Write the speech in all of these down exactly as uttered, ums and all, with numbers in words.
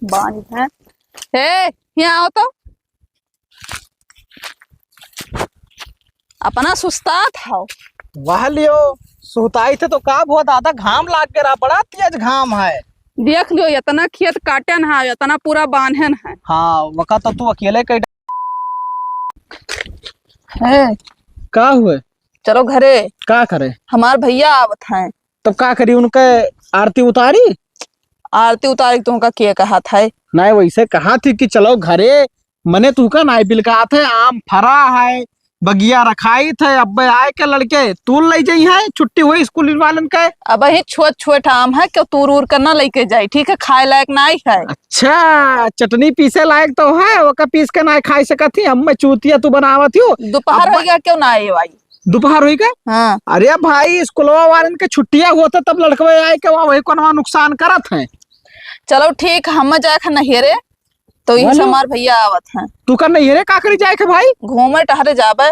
बानी है। ए, यहाँ आओ तो। अपना सुस्तात हौ। वाह लियो, सुस्ताइत है तो का भो दादा, घाम लाग के रहा, बड़ा तेज घाम है। देख लियो, इतना खेत काटेन है, इतना पूरा बान्हेन है। हाँ, वका तो तू अकेले कइ। ए, का हुए? चलो घरे। का करे? हमार भैया आवत हैं। तब का करी, उनके आरती उतारी? आरती उतारी तुमका के कहा था? नहीं, वैसे कहा थी कि चलो घरे, मने तू का नाई बिलकात है, आम फरा है, बगिया रखाइत है, अब्बे आए के लड़के तूल लइ जइहैं, छुट्टी हुई स्कूल वालन के। अबहीं छोट छोट आम है, क्यों तूर उर के ना लइके जाई, ठीक है, खाए लायक नाई है। अच्छा, चटनी पीसे लायक तो है, ओका पीस के नाई खाई सकत ही, अम्मे चूतिया तू बनावत ही हो। दोपहर अब्बे होइ गया, क्यों ना आए भाई? दोपहर हुई का? हाँ। अरे भाई, स्कूलवा वालन के छुट्टिया होत है, तब लड़कवे आए के वहाँ वही कोनवा नुकसान करत हैं। चलो ठीक, हम जाए खा नहियरे, तो यही से बोलो। हमार भैया आवत हैं। तू का नहियरे का करी जाए के भाई? घूमे टहरे जाबे।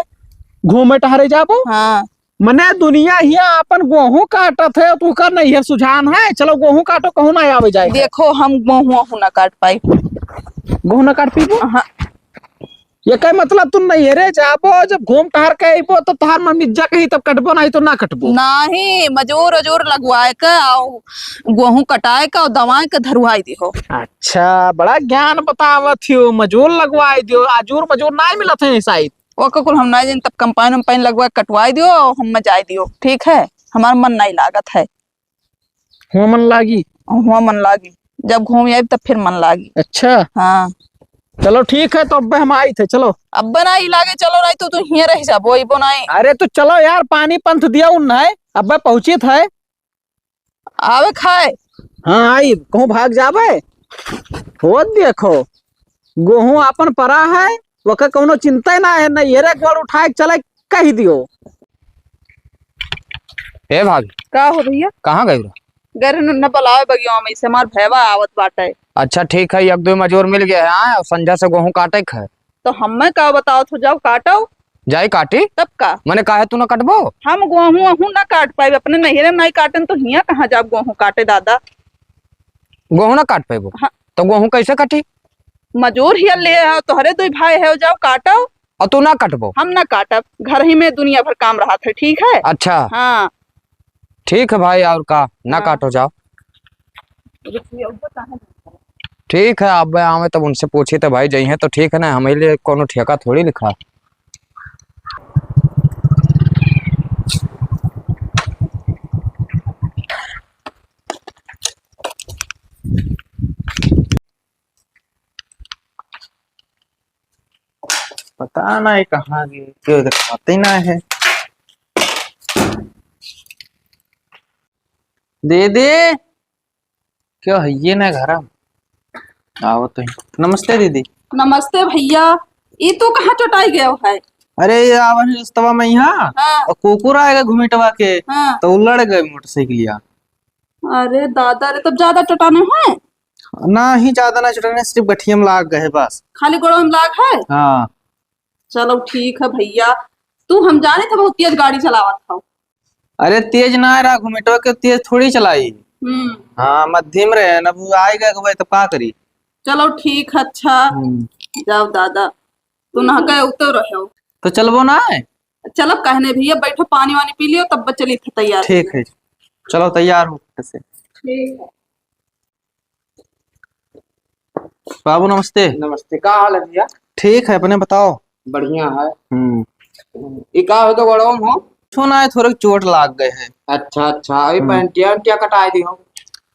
घूमे टहरे जाबो? हाँ। मने दुनिया हिया अपन गोहूँ काटत है, तू का नहियर सुझान है? चलो गोहूँ काटो, कहूँ ना आवे जाए के। देखो, हम गोहूँ, गोहूँ ना काट पाई। गोहूँ ना काट पीबो? हाँ। ये कहे मतलब तू नैहरे जाबो, जब घूम टहर के अइबो तो तोहार मम्मी जा कही तब कटबो, नहीं तो ना कटबो। नहीं, मजूर अजूर लगवाए के आओ, गोहूँ कटाए के और दवाए के धरुआई दिहो। अच्छा, बड़ा ज्ञान बतावत हियो, मजूर लगवाए दियो, आजूर मजूर नहीं मिलत है शायद। ओके कुल हम नहीं जान, तब कंपाइन उम्पाइन लगवा के कटवाई दियो, हम जाए दियो, ठीक है, हमार मन नहीं लागत है। हुआ मन लागी? हुआ मन लागी, जब घूम आइब तब फिर मन लागी। अच्छा। हाँ। चलो ठीक है, तो अब्बे हम आई थे, चलो। अब्बे ना ही लागे, चलो नहीं तो तू हियाँ रह जाबो, अइबो नहीं। अरे तो चलो यार, पानी पंथ दिया उन है, अब्बे पहुँचित है। आवे खाए। हाँ आई, कहूँ भाग जाबे। हो देखो, गोहूँ आपन परा है, ओकर कौनो चिंता ना है, नैहरे गोड़ उठाए के चले कहि दियो। ए भाभी। का हो भैया? कहाँ गई रहो? गए रहन न बुलावे बगिया में, से हमार भैया आवत बाटे। अच्छा ठीक है, एक दो मजूर मिल गया है, हाँ, और संझा से गोहूँ काटे के है। तो हमें का बताओ, तो जाओ काटो। जाई काटी? तब का? मने काहे तू ना कटबो? हम गोहूँ वहूँ ना काट पाइब, अपने नैहरे में नहीं काटन तो हियाँ कहाँ जाब गोहूँ काटे दादा? गोहूँ ना काट पाइबो? हाँ। तो गोहूँ कैसे कटी? मजूर हिया ले आओ, तोहरे दुई भाई है, जाओ काटो। और तू ना कटबो? हम ना काटब, घर ही में दुनिया भर काम रहत है, ठीक है? अच्छा। हाँ। ठीक है भाई, और का, ना हाँ। काटो जाओ। ठीक है, अब आवे तब उनसे पूछी तो भाई जइहैं तो ठीक है ना, हमारे लिए कोनो ठेका थोड़ी लिखा। पता नहीं कहाँ गए, क्यों दिखाते ना है। दीदी, क्यों है ये ना घर? आओ तो ही। नमस्ते दीदी। नमस्ते भैया, ई तू कहाँ चोटाई गयो है? अरे ये आवन रस्तवा में यहाँ हाँ। और कुकुर आएगा घुमेटवा के, हाँ। तो वो लड़ गए मोटरसाइकिलिया। अरे दादा रे, तब ज्यादा चोटा नहीं है? ना ही ज्यादा ना चोटा, सिर्फ गठिया में लाग गए बस। खाली गोड़वा में लाग है? हाँ। चलो ठीक है भैया, तू हम जाने थे बहुत तेज गाड़ी चलावत हो। अरे तेज ना रहा, घुमेटवा के तेज थोड़ी चलाई। हम्म। हाँ, मध्यम रहे ना, वो आएगा अगुआ तब का करी? चलो ठीक है, अच्छा। हम्म। जाओ दादा, तू नहा के उतर रहो। तो चलबो ना है? चलो कहने भैया, बैठो पानी वानी पी लियो, तब चली थे तैयार। ठीक है, चलो तैयार हो फट से। ठीक है। बाबू नमस्ते। नमस्ते, का हाल है भैया? ठीक है, अपने बताओ। बढ़िया है। हम्म। ई का हो तो गोड़वा में हो? छो ना है, थोड़े चोट लाग गए है। अच्छा, अच्छा, अभी हम्म। पैंटिया, उंटिया कटाए दी हो?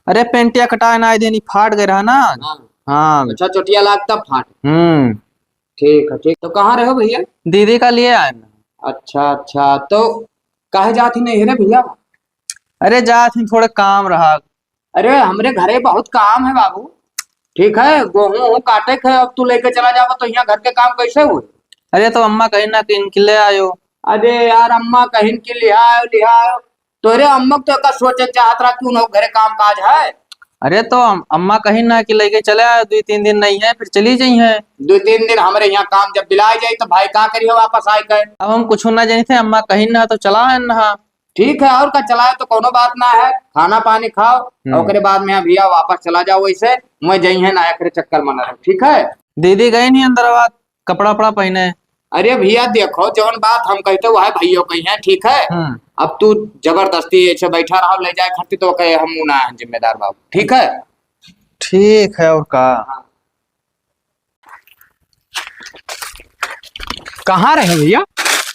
अरे पैंटिया कटाए ना देनी, फाट गए रहा ना। हाँ। हाँ। अच्छा, चोटिया लाग तब फाट। हम्म। ठीक है, ठीक। तो कहाँ रहे हो भैया? दीदी का लिए आए ना। अच्छा, अच्छा, तो काहे जात ही नहीं है रे भैया? अरे जात ही, थोड़े काम रहा। अरे, हमरे घरे बहुत काम है बाबू। ठीक है, गोहूँ वोहूँ काटे के है, अब तू लेके चला जाबो तो यहाँ घर के काम कैसे हुए? अरे, तो अम्मा कहीं ना कहीं के ले आयो। अरे यार, अम्मा कहीं के लिहा आयो, लिहा आयो। तोरे अम्मा के तो एका सोचे के चाहत रहा कि उन्हों घरे काम काज है। अरे, तो अम-, अम्मा कहीं ना कि लेके चले आयो, दो तीन दिन नहीं है, फिर चली जाई है। दो तीन दिन हमरे यहाँ काम जब दिलाए जाई तो भाई का करियो वापस आए के? अब हम कुछ ना जानी थे, अम्मा कहीं ना तो चला है ना। ठीक है, और का, चलाए तो कोनो बात ना है, खाना पानी खाओ, हम्म। ओकरे बाद में भैया वापस चला जाओ, वैसे मैं जइहैं ना एकरे चक्कर में ना रहो, ठीक है? दीदी गई नहीं अंदर, आवाज कपड़ा उपड़ा पहने। अरे भैया देखो, जौन बात हम कहते वह भैया कही है, ठीक है? हम्म। अब तू जबरदस्ती ऐसे बैठा रहो, ले जाए खातिर तो कहे हम ना हैं जिम्मेदार बाबू, ठीक है? ठीक है, और का? हाँ। कहाँ रहे भैया?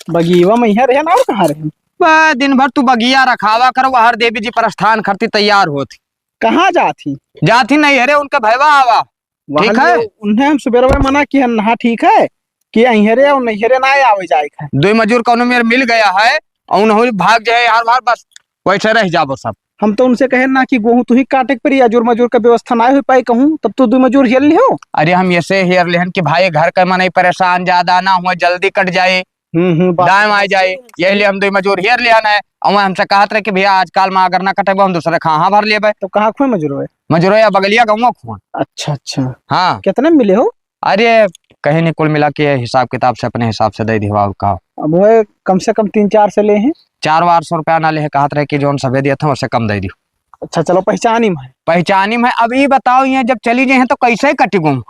बगीवा में यहाँ रहे ना, और कहाँ रहे? बा, दिन भर तू बगिया रखावा कर, वहर देवी जी प्रस्थान करती तैयार होती। कहाँ जाती? जाती नहीं, अरे उनके भैया आवा। वहाँ ठीक है? जो उन्हें हम सुबेरवे मना किए हन, हाँ, ठीक है, कि अइहरे और नैहरे ना आवे जाए के है। दुई मजूर कौनो मेर मिल गया है और उन्होंने भाग जाए यार, बार बस वैसे रह जाबो सब। हम तो उनसे कहे ना कि गोहूँ तू ही काटे के पड़ी, अजूर मजूर का व्यवस्था ना हो पाई कहूँ, तब तो दुई मजूर हेर लिहो। अरे हम ऐसे हेर लेहन कि भाई घर का मनई परेशान ज्यादा ना हुआ, जल्दी कट जाए। हम्म, हम्म, बात दाएं तो आ जाए, यही लिए हम दुई मजूर हेर लिया ना। और वहाँ हमसे कहत रहे कि भैया आजकल में अगर ना कटेबो हम दूसरे खाहाँ भर लेबे। तो कहाँ खुए मजूर हुए? मजूर या बगलिया गाँव खुआ। अच्छा, अच्छा। हाँ। कितने में मिले हो? अरे कहीं नहीं, कुल मिला के हिसाब किताब से अपने हिसाब से दे दियो और का। अब वो कम से कम तीन चार से ले हैं। चार वार सौ रुपया ना ले, कहत रहे कि जौन सभे दिया था उससे कम दे दियो। अच्छा चलो, पहचानी में है। पहचानी में है। अब ये बताओ, ये जब चली जाए हैं तो कैसे कटी गुम?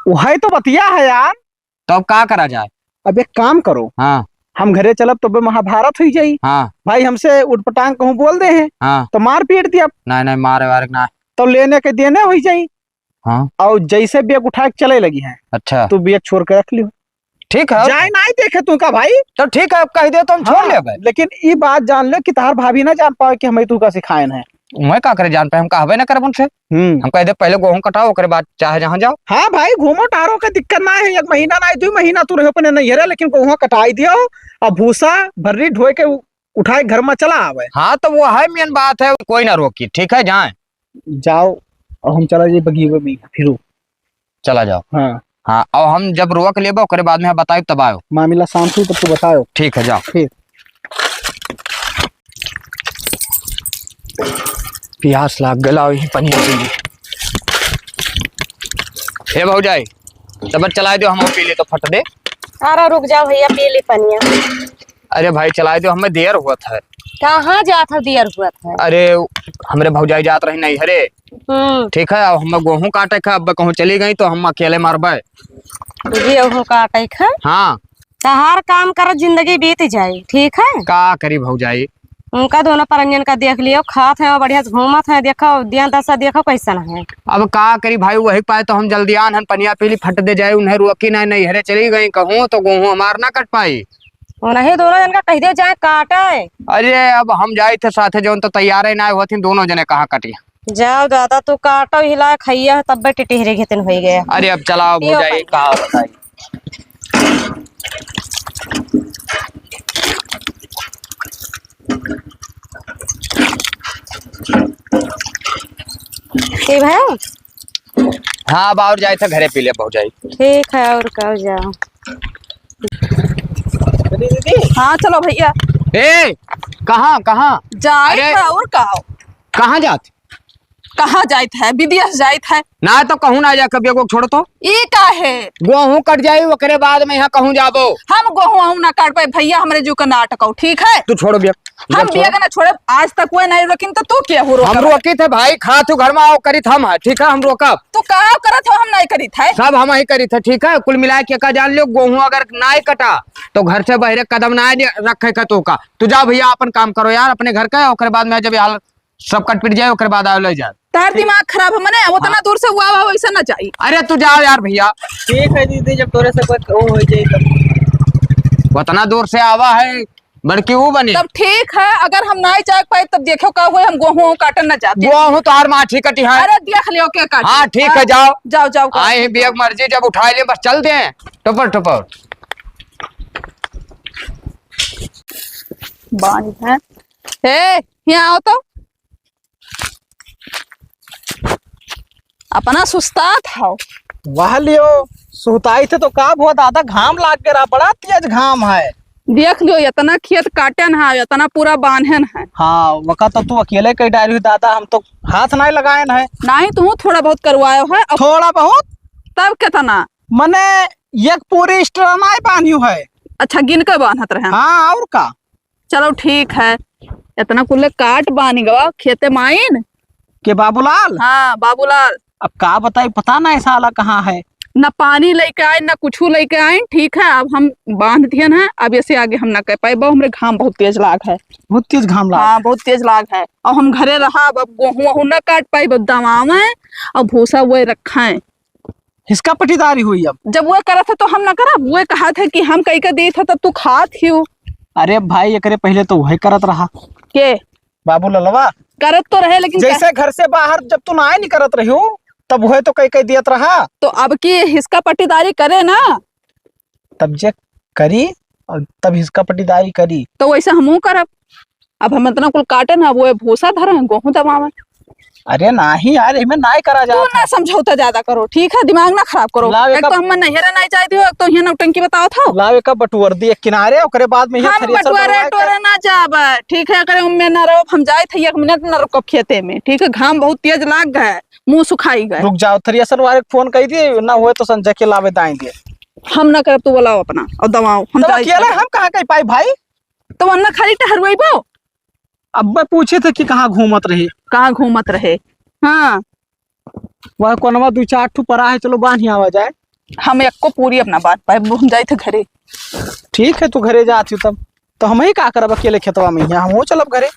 वही तो बतिया है यार। तो अब का करा जाए? अब एक काम करो। हाँ। हम घरे चलब तो बे महाभारत हुई जाई। हाँ। भाई हमसे उटपटांग कहूँ बोल दे हैं, हाँ। तो मार पीट दिया। नहीं, नहीं, मारे वारे ना। तो लेने के देने हुई जाई। हाँ। और जैसे बैग उठा के चले लगी है, अच्छा। तो बैग छोड़ के रख लियो। ठीक है। जाए ना ही देखे तू का भाई। तो ठीक है, अब कह दे तो हम छोड़ हाँ, लेबे। लेकिन ई बात जान ले कि तहार भाभी ना जान पावे कि हमें तू का सिखायन है। मैं का करे जान पाए, हम कहबे ना करब उनसे। हम्म। हम कह दे पहले गोहूँ कटाओ, ओकरे बाद चाहे जहाँ जाओ। हाँ भाई, घूमो टहरो के दिक्कत ना है, एक महीना ना है, दुई महीना तू रहो अपने नैहरे, लेकिन गोहूँ कटाई दियो और भूसा भर्री ढोए के उ-, उठाए घर में चला आवे। हाँ, तो वो है मेन बात है, कोई ना रोकी, ठीक है, जाए। जाओ, और हम चला जाए बगीवे में फिरू। चला जाओ। हाँ। हाँ, और हम जब रोक लेबो, ओकरे बाद में बताइब, तब आयो। मामला शांत हुई, तब तू बतायो। ठीक है, जाओ। ठीक। प्यास लाग गला, वही पनिया पी ली। हे भौजाई, तब चलाए दो, हम पी ले तो फट दे। अरे रुक जाओ भैया, पी ली पनिया। अरे भाई, चलाए दो, हमें देर हुआ था। कहाँ जात है, देर हुआ था? अरे, हमरे भौजाई जात रही नैहरे। हम्म। ठीक है, अब हमें गोहूँ काटे का, अब कहूँ चली गई तो हम अकेले मरबे। गोहूँ काटे का? हाँ। तहार काम कर, जिंदगी बीत जाए, ठीक है? का करी भौजाई? उनका दोनों परंजन का देख लियो, खात है, बढ़िया से घूमत है, देखो, दिया दशा देखो कैसन है। अब का करी भाई, वही पाए तो हम जल्दी आन हन, पनिया पीली फट दे जाए, उन्हें रोकी ना, नैहरे चली गई कहूँ तो गोहूँ हमार ना कट पाई। उन्हें दोनों जन का कह दियो जाए काटे। अरे अब हम जाए थे साथे जौन तो तैयार ही ना होती, दोनों जने कहाँ कटिया। जाओ दादा, तू काटो हिला खैया, तब टिटहरे घेतन होई गया। अरे अब चलाओ पियो भौजाई, पानी। का बताई। ए भाई। हाँ, अब और जाए थे घरे पी ले भौजाई। ठीक है, और का जाओ। दीदी, दीदी। हाँ, चलो भैया। ए, कहाँ, कहाँ? जाए अरे। था और का? कहाँ जात? कहाँ जाइत है? विदेश जाइत है। ना तो कहूँ ना जा, कभी को छोड़ तो। ई का है? गोहूँ कट जाई, ओकरे बाद में यहाँ कहूँ जाबो। हम गोहूँ वहूँ ना काट पाए भैया, हमरे जू का नाटक हो, ठीक है? तू छोड़ो बिया। हम बिया बिया छोड़ो। के ना छोड़े, आज तक कोई नहीं रोकिन, तो तू क्या हो रोका हम भाई? रोकी थे भाई, खा तू घर में आओ, करी था हम, ठीक है, हम रोकब। तू का करत हो, हम नहीं करी थे। सब हम ही करी थे, ठीक है, कुल मिला के का जान लियो, गोहूँ अगर नहीं कटा, तो घर से बहरे कदम ना रखे का तो का। तू जा भैया, अपन काम करो यार, अपने घर का, ओकरे बाद में जब हाल सब कट पिट जाए, ओकरे बाद आओ ले जाए। तार दिमाग खराब है मने, उतना हाँ। दूर से हुआ हुआ वैसे ना जाई। अरे तू जाओ यार भैया। ठीक है दीदी, जब तोरे से कोई वो हो जाए तब। उतना दूर से आवा है, बड़की वो बनी। तब ठीक है, अगर हम ना जाए पाए तब देखो का हुए, हम गोहूँ काटन ना जाते। गोहूँ तो हर माठी कटी है। अरे देख लियो के काटी। हाँ, ठीक है, हाँ, जाओ। जाओ, जाओ, आए हैं, बेग मर्जी जब उठाए ले, बस चल दे, टपर टपर। बांध है। ए, यहाँ आओ तो। अपना सुस्तात हो। वाह लियो, सुस्ताई थे तो का भो दादा, घाम लाग के रहा, बड़ा तेज घाम है। देख लियो, इतना खेत काटेन है, इतना पूरा बान्हेन है। हाँ, वका तो तू अकेले कई डारी हुई दादा, हम तो हाथ नहीं लगाए है। नहीं, तू थोड़ा बहुत करवायो है। अब थोड़ा बहुत? तब कितना? मने एक पूरी extra नहीं बान्हियो है। अच्छा, गिन के बान्हत रहे। हाँ, और का? चलो ठीक है, इतना कुल्ले काट बानी गवा खेते माइन। के बाबूलाल? हाँ, बाबूलाल। अब का बताई, पता ना साला कहाँ है। न पानी लेके आइन, न कुछ लेके आइन। ठीक है, अब हम बांध दियन है, अब ऐसे आगे हम ना कर पाए, बहु हमरे घाम बहुत तेज लाग है। बहुत तेज घाम लाग हाँ, है। बहुत तेज लाग है। अब हम घरे रहा, अब, अब गोहूँ वहूँ ना काट पाए, अब दवावे और भूसा वो रखा है। इसका पटीदारी हुई अब। जब वो करत है तो हम ना करब, वो कहा था कि हम कई का देत है तब तू खात ही हो। अरे भाई, एकरे पहले तो वही करत रहा। के? बाबू ललवा। करत तो रहे, लेकिन जैसे कह- घर से बाहर जब तू ना निकरत रही हो, तब वह तो कई कई दियत रहा। तो अब की हिसका पट्टीदारी करे ना। तब जे करी और तब हिसका पट्टीदारी करी। तो वैसे हमहू करब। अब हम इतना कुल काटे ना, वो भूसा धरे हैं, गोहूं दबावे। अरे नाही यार, इमे नाही करा तू जात ना है। समझौता ज्यादा करो, ठीक है? दिमाग ना खराब करो। लाओ एक एक तो हम नैहरे नहीं जाए दियो, एक तो यहाँ नौटंकी बताओ था। लाओ एक बटुअर दी एक किनारे, ओकरे बाद में ये हम थ्रेसर बटुअरे बनवा के टोरे ना जाब, ठीक है? अगर उनमें ना रहो, हम जाए थे एक मिनट ना रुकब खेते में, ठीक है? घाम बहुत तेज लाग गए, मुंह सुखाई गए। रुक जाओ, थ्रेसर वाले के फोन कर दिए, ना हुए तो संजय के लावे दाएंगे। हम ना करब, तू बुलाओ अपना और दवाओ, हम तो जाए अकेले थे। हम कहाँ कहीं पाई भाई? तो वरना खाली टहरुआइबो। अब्बे पूछे थे कि कहाँ घूमत रहे। कहाँ घूमत रहे? हाँ। वह कोनवा दू चार ठू परा है, चलो बांध ही आवा जाए। हम एको पूरी अपना बांध पाए, हम जाए थे घरे। ठीक है, तू घरे जात हो तब। तो हम ही का करब अकेले खेतवा में, यहाँ हम हो चलब घरे।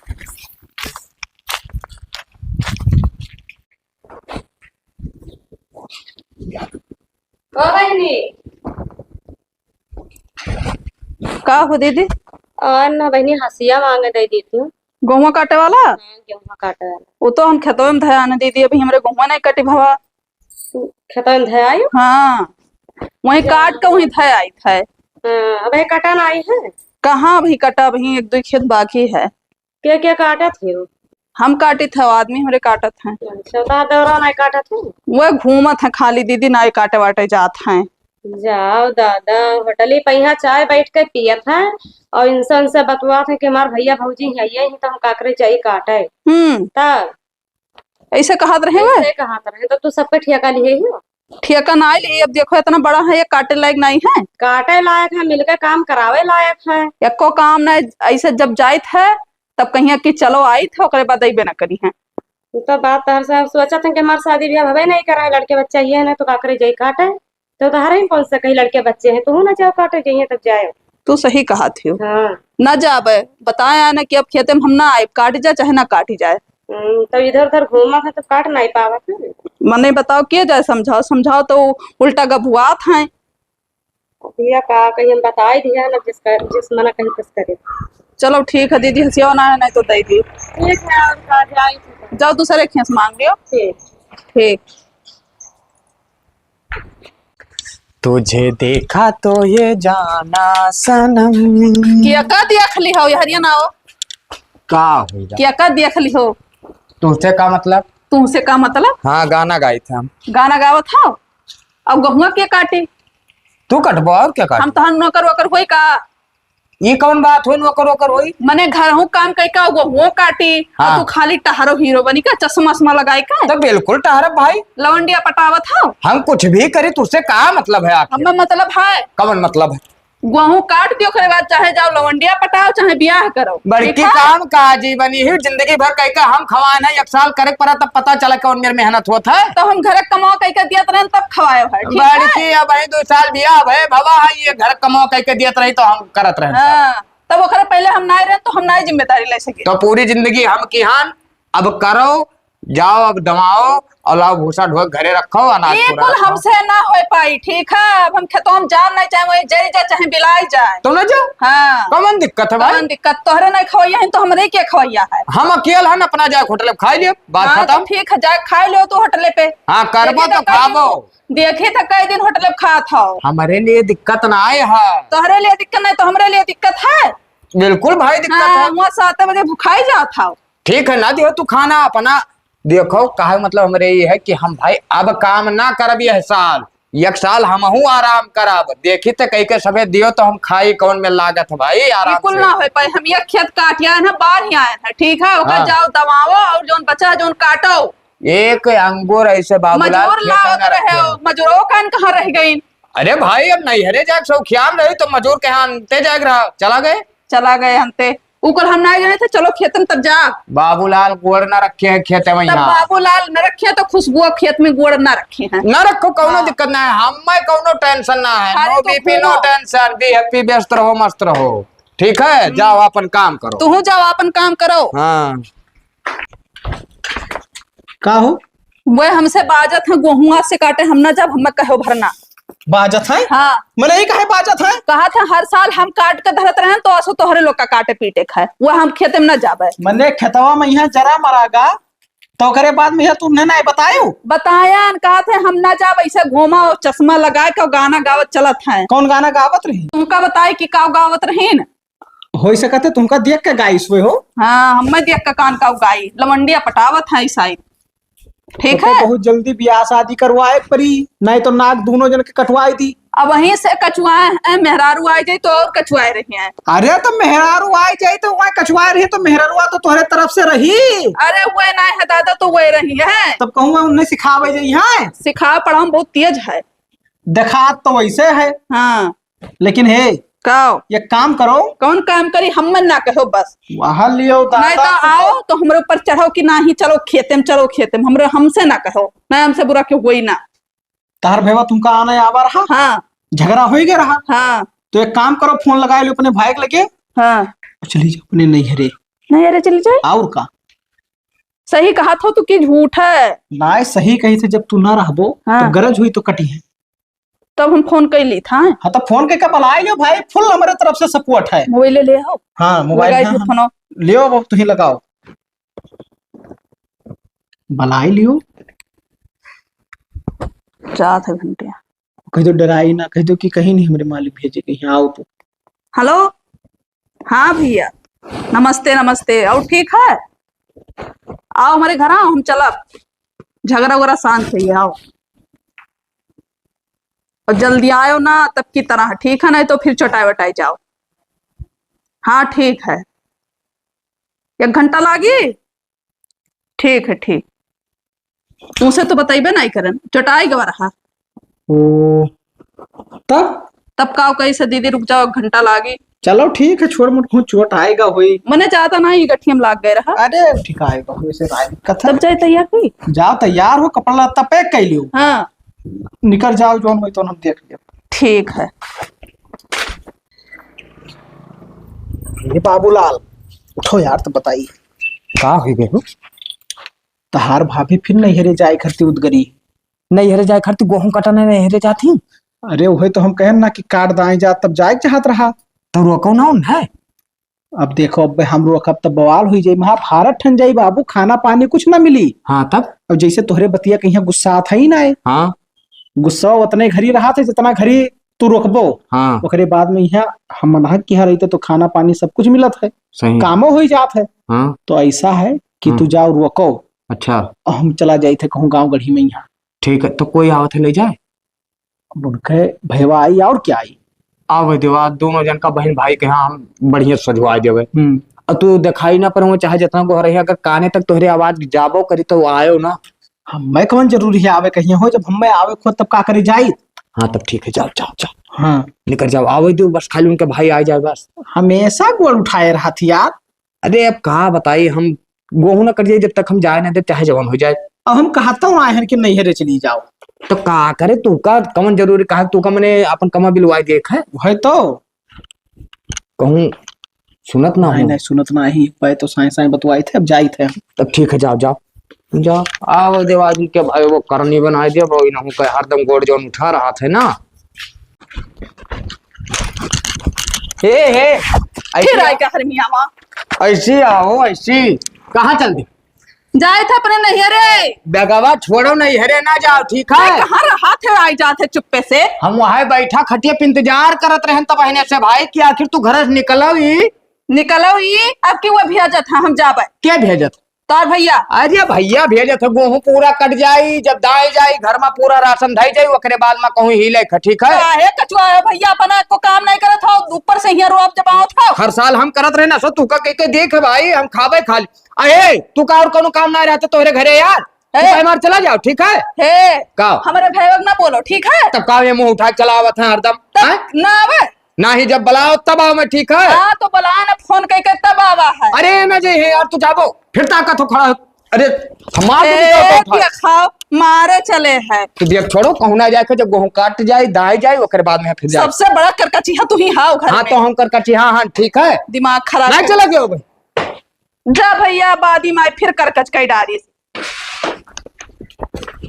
ओ बहिनी। का हो दीदी? और ना बहिनी, हसिया मांगे दे देती हूँ। गेहूं काटे वाला? हाँ, गेहूं काटे वाला। वो तो हम खेतवे में धयान दीदी, अभी हमरे गेहूं नहीं कटी भवा। खेतवे में धयाई? हाँ, वहीं काट के वहीं धयाई थे। हाँ, अबे कटा ना आई है? कहाँ अभी कटा, अभी एक दो खेत बाकी है। के, के काटत है वो? हम काटित है, आदमी हमरे काटत हैं। अच्छा, तो दौरा नहीं काटत है? वो घूमत हैं खाली दीदी, नाई काटे वाटे जात हैं। जाओ दादा, होटली पे यहाँ चाय बैठ के पियत हैं और इनसे उनसे बतुआत हैं कि हमार भैया भौजी हैं, ये ही तो हम काकरे जाई काटे। हम्म। तब? ऐसे कहत रहे वो? ऐसे कहत रहे, तो तू सबके ठेका लिए ही हो? ठेका ना लिए, अब देखो इतना बड़ा है, ये काटे लायक नहीं है। काटे लायक है, मिलके काम करावे लायक है। एको काम नहीं, ऐसे जब जाइत है, तब कहिया कि चलो आई था, ओकरे बाद अइबे ना करी हैं। उ तो बात तहर से सोचत हैं कि हमार शादी ब्याह भवे नहीं करा है, लड़के बच्चा ये है ना, तो का करे जाई काटे? तो तहरे ही कौन सा कहीं लड़के बच्चे हैं, तू ना जाओ काटे, जाइए तब जाए। तू सही कहा थी। हाँ। ना जाबे, बताया ना कि अब खेते में हम ना आए, काट जाए चाहे ना काटी जाए। हम्म, तो इधर उधर घूमा है तो काट नहीं पावत है। मने बताओ, के जाए समझाओ, समझाओ तो उल्टा गभुआत हैं। भैया का कहीं हम बताए दिया ना, जिसका, जिस मना कहीं तस करे। चलो ठीक है दीदी, हंसिया ना है, नहीं तो दे दी। ठीक है, और का जाए। जाओ दूसरे खेस मांग लियो। ठीक। ठीक। तुझे देखा तो ये जाना सनम। क्या का देख ली हो, हरिया ना हो? का हो जा? क्या का देख ली हो? तुझसे का मतलब? तुमसे का मतलब? हाँ, गाना गाइत है हम। गाना गावत हो? अब गहुआ के काटी? तू कटबो और क्या काटी? हम तोहन नौकर वोकर होई का? ई कौन बात होई, नौकर वोकर होई? मने घरहू काम कई का, वो, वो काटी, और हाँ। तू खाली टहरो हीरो बनी का, चश्मा उश्मा लगाई का? तो बिल्कुल टहरब भाई। लवंडिया पटावत हो? हम कुछ भी करी, तुझसे का मतलब है आखिर? हमें मतलब है। कौन मतलब है? गेहूं काट दियो, ओकरे बाद चाहे जाओ लवंडिया पटाओ, चाहे बियाह करो। बड़की ठीक है? काम का जीवन, यही जिंदगी भर कई का हम खवान है, एक साल करे के पड़ा, तब पता चला कौन मेर मेहनत होत है। तो हम घर कमाओ कई के दियत रहन, तब खवाए है, ठीक है? बड़की, अब वही दो साल बियाह भए भवा है, ये घर कमाओ कई के दियत रही, तो हम करत रहन सब। हाँ। तब ओकरे पहले हम नाय रहन तो हम नाय जिम्मेदारी ले सके। तो पूरी जिंदगी हम किहान, अब करो, जाओ, अब दमाओ और लाओ भूसा ढोक घरे रखो, अनाज ये पूरा कुल रखो। हमसे ना हो पाई, ठीक है? अब हम खेतों में जान नहीं चाहे, वही जरी जा चाहे बिलाई जाए। तो ना जाओ। हाँ। कौन दिक्कत है भाई? कौन दिक्कत? तोहरे नहीं खवैया है तो हमरे के खवैया है? हम अकेल हन, अपना जाए होटल पे खाई लियो, बात हाँ, तो खत्म। ठीक है, जाए खाई लियो तू होटले पे। हाँ, करबो देखी तो तो कई दिन खाबो। देखी तो कई दिन होटल पे खात हो। हमारे लिए दिक्कत ना आए है। तोहरे लिए दिक्कत नहीं तो हमरे लिए दिक्कत है। बिल्कुल भाई, दिक्कत हाँ, है। वहाँ सात बजे भुखाई जात हो। ठीक है, ना दियो तू खाना अपना। देखो, कहे मतलब हमरे ये है कि हम भाई अब काम ना करब यह साल, एक साल हमहू आराम करब। देखी त कई के सभे दियो तो हम खाई, कौन में लागत है भाई, आराम बिल्कुल से। ना हो पाए, हम एक खेत काट आए हैं, बाहर ही आए हैं, ठीक है? ओकर हाँ। जाओ दबाओ और जोन बचा जोन काटो। एक अंगूर ऐसे बाबूलाल मजूर खेतों लावत में रहे रखे हो, हैं। मजूरो कान कहाँ रह गई? अरे भाई, अब नैहरे जाके सौखियान रही तो मजूर के यहाँ अंते जाके रहा, चला गए। चला गए अंते। उ कुल हम नाहीं जाने थे, चलो खेतन तब जा। बाबूलाल गोड़ ना रखे हैं खेते में तब यहाँ। बाबूलाल न रखे हैं तो खुशबुआ खेत में गोड़ ना रखे हैं। ना रखो, कौनो हाँ। दिक्कत ना है, हमें कौनो tension ना है। अरे no तो B P, no tension, be happy, व्यस्त रहो, मस्त रहो। ठीक है, हम्म। जाओ अपन काम करो। तुहू जाओ अपन काम करो। हाँ। का हो? वे हमसे बाजत हैं, गोहुआ से काटे हम ना जाब, हमें कहो भरना। बाजत हैं? हाँ। मने ई काहे बाजत हैं? कहत हैं हर साल हम काट के धरत रहेन, तो असो तोहरे लोग का काटे पीटे खाए, वो हम खेते में ना जाबे। मने खेतवा में यहाँ जरा मरागा, तो ओकरे बाद में यहाँ तू उन्हें नहीं बतायो? बतायन, कहत हैं हम ना जाब, ऐसे घूमा और चश्मा लगाए के गाना गावत चलत हैं। कौन गाना गावत रही? तुमका बताई कि का गावत रहीन? हो सकत है तुमका देख के गाइस हुए हो। हाँ, हमें देख के कान का गाई, लवंडिया पटावत है शायद। ठीक तो है। बहुत जल्दी ब्याह शादी करवाए परी, नहीं तो नाक दोनों जन के कटवाए दी। अब वहीं से कचुआए हैं, मेहरारू आए जाए तो और कचुआए रही हैं। अरे तो मेहरारू आए जाए तो वहीं कचुआए रही तो मेहरारुआ तो तोहरे तरफ से रही। अरे वे ना है दादा, तो वे रही है। तब कहूँ उन्हें सिखावे जाई है। सिखाव पढ़ाव बहुत तेज है। देखात तो वैसे है। हाँ। लेकिन हे, का? ये काम करो। कौन काम करी? हम्मे ना कहो बस। वहाँ लियो दादा नहीं तो को आओ तो हमरे ऊपर चढ़ो कि नाही, चलो खेते में, चलो खेते में। हमरे, हमसे ना कहो, ना हमसे बुरा क्यों कोई ना। तार भेवा तुमका आने आवा रहा? हाँ। झगड़ा हो ही गया रहा? हाँ। तो एक काम करो, फोन लगा लो अपने भाई के लगे। हाँ। और चली जाओ अपने नैहरे। नैहरे चली जाए? और का? सही कहा था तू कि झूठ है? नाय, सही कही थे, जब तू ना रहबो, हाँ। तो गरज हुई तो कटी है। तब हम फोन कइ ली था। हाँ, तो फोन के का बलाई लियो भाई, full हमरे तरफ से support है। मोबाइल ले, ले आओ। हाँ, मोबाइल लगाई है, थी हम फोनो। लियो, अब तुही लगाओ। बलाई लियो। जात है घंटिया। कह दो डराई ना, कह दो कि कहीं नहीं हमरे मालिक भेजे, कहीं आओ तो। हेलो, हाँ भैया, नमस्ते, नमस्ते। और ठीक है? आओ हमरे घर, आओ, हम चलब। झगड़ा वगड़ा शांत है, आओ। और जल्दी आयो ना तब की तरह, ठीक है? नहीं तो फिर चटाई वटाई जाओ। हाँ, ठीक है। एक घंटा लागी? ठीक है, ठीक। उसे तो बतइबे नहीं करन, चटाई गवा रहा। ओ, तब? तब का कही से, "दीदी रुक जाओ, एक घंटा लागी।" चलो ठीक है, छोड़ मोट कहूँ चोट आएगा होई। मने ज्यादा ना, ये गठियम लाग गए रहा। अरे ठीक आएगा, वैसे ना दिक्कत है। तब जाए तैयार हुई? जाओ तैयार हो, कपड़ा लत्ता pack कर लियो। हाँ। निकल जाओ, जौन होई तो हम देख लियो। ठीक है। ये बाबूलाल, उठो यार, तो बताई। का हो गए हो? तहार भाभी फिर नैहरे जाए खरती उदगरी। नैहरे जाए खरती गोहूं कटने नैहरे जाती। अरे वही तो हम कहन ना कि काट दाए जा, तब जाए के चाहत रहा। तो रोको ना उन्हें। अब देखो, अब हम रोकब तब बवाल हुई जाई, महाभारत ठन जाई बाबू, खाना पानी कुछ ना मिली। हाँ, तब? अब जैसे तोहरे बतिया कहीं गुस्सा आता ही ना है। हाँ। गुस्सा उतने घरी रहा थे जितना घरी तू रोकबो। हाँ। ओकरे बाद में यहाँ हम मनहक किहा रही तो खाना पानी सब कुछ मिलत है। सही। कामो हो ही जात है। हाँ। तो ऐसा है कि हाँ। तू जाओ रोको। अच्छा। और हम चला जाई थे कहूँ गाँव गढ़ी में यहाँ। ठीक है, तो कोई आवत है ले जाए? अब उनके भैया आई और क्या आई? आवे देवा, दोनों जन का बहन भाई के यहाँ हम बढ़िया सजवाए देवे। हम्म। और तू दिखाई ना पर चाहे जितना गोहर रही, अगर काने तक तोहरे आवाज जाबो करी तो आयो ना। हम मैं कौन जरूरी है आवे कहीं हो, जब हम मैं आवे खुद तब का करे जाई? हाँ, तब ठीक है, जाओ, जाओ, जाओ। हाँ। निकल जाओ, आवे दो बस, खाली उनके भाई आ जाए बस। हमेशा गोड़ उठाए रहत यार। अरे अब का बताई, हम गोहूं ना कट जाई जब तक हम जाए ना दे, चाहे जवान हो जाए। अब हम कहता हूँ आए हैं कि नहीं है रे, चली जाओ। तो का करे तू का, कमन जरूरी कहा तू का मने अपन कमा बिलवाए देख है? वही तो। कहूँ सुनत ना नहीं, हो। नहीं, सुनत ना ही, पै तो साए साए बतवाई थे, अब जाई थे हम। तब ठीक है, जाओ, जाओ, जाओ। आओ देवाजी के भाई, वो करनी बनाए दे, वो इनहू के हरदम गोड़ जौन उठा रहा थे ना। हे, हे, ऐसे फिर आ-, आए का हरमिया माँ? ऐसे आओ, ऐसे। कहाँ चल दे? जाए थे अपने नैहरे। बेगवा छोड़ो, नैहरे ना जाओ, ठीक है? अरे, कहाँ रहा थे, आई जात है चुप्पे से। हम वहाँ बैठा खटिया पे इंतजार करत रहन तब बहने से भाई कि आखिर तू घर से निकलो ही। निकलो ही, अब की वो भेजत है, हम जाबे। के भेजत? तार भैया। अरे भैया भेजत है, गोहूं पूरा कट जाई, जब दाए जाई, घर में पूरा राशन धई जाई, ओकरे बाद में कहूँ ही लेख, ठीक है? काहे कचुआ है भैया, अपना को काम नहीं करत हो, ऊपर से हियाँ रोब जमावत हो। हर साल हम करत रहे ना, सो तू का कह के देख भाई, हम खाबे खा ली। अहे, तू का और कोनो काम ना रहता तोहरे घरे यार? तू हे। भाई मार चला जाओ, ठीक है? हे, का? हमारे भैया ना बोलो, ठीक है? तब का ये मुंह उठा के चलावत है हरदम, तब हैं? ना आवे। नाही, जब बुलाओ तब आवा मैं, ठीक है? हाँ, तो बुला ना, फोन कइ के तब आवा है। अरे ना जे है यार, तू जाबो, फिर ताकत हो खड़ा हो। अरे, हमार को ए, भी तो उठा। देखा, मारे चले है। तू देख, छोड़ो, कहूँ ना जाए के, जब गेहूँ काट जाए, दाए जाए, ओकर बाद में फिर जाए। सबसे बड़ा करकचिहा तू ही हाव घर हाँ, में। तो हम करकचिहा, हाँ, ठीक है। दिमाग खराब नहीं है। चला गयो भाई। जा भैया, बादी माई फिर करकच कइ डारिस।